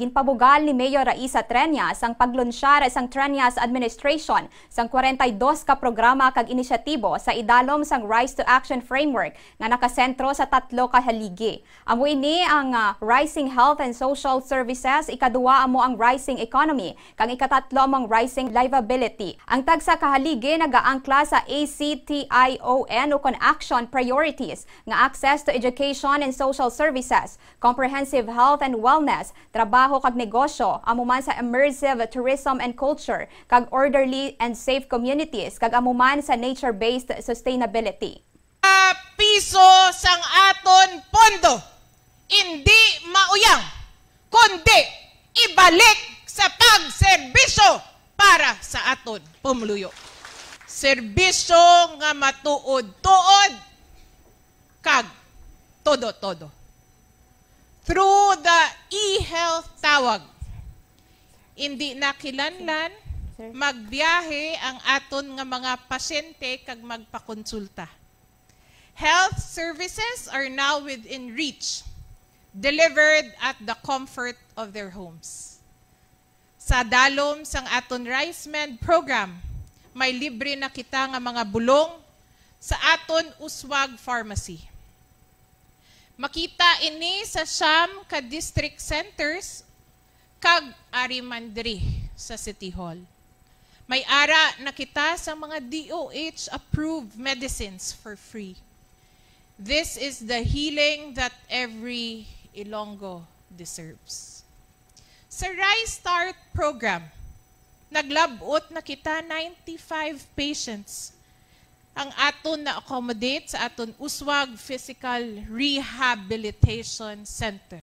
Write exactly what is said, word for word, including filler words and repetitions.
Ginpabugal ni Mayor Raisa Treñas ang paglunsyar sang Treñas administration sang kwarenta y dos ka programa kag inisyatibo sa idalom sang Rise to Action Framework nga nakasentro sa tatlo ka haligi. Amo ini ang, ah, Rising Health and Social Services, ikaduwa amo ang Rising Economy, kag ikatatlo amo ang Rising Livability. Ang tagsa ka haligi nagaangkla sa A C T I O N ukon action priorities nga access to education and social services, comprehensive health and wellness, trabaho kag negosyo, amo man sa immersive tourism and culture, kag orderly and safe communities, kag amo man sa nature-based sustainability. Sa piso sang aton pondo, indi mauyang, kundi ibalik sa pagserbisyo para sa aton pumuluyo. Serbisyo nga matuod-tuod kag todo-todo. Through the e-health tawag, indi na kinahanglan Sir. magbiyahe ang aton nga mga pasyente kag magpakonsulta. Health services are now within reach, delivered at the comfort of their homes. Sa dalom sang aton Rice Mend program, may libre na kita nga mga bulong sa aton uswag pharmacy. Makita ini sa siyam ka district centers kag ari man diri sa City Hall. May ara na kita sa mga D O H approved medicines for free. This is the healing that every Ilonggo deserves. Sa Rice Start program, naglab-ot na kita ninety-five patients ang aton na-accommodate sa aton uswag Physical Rehabilitation Center.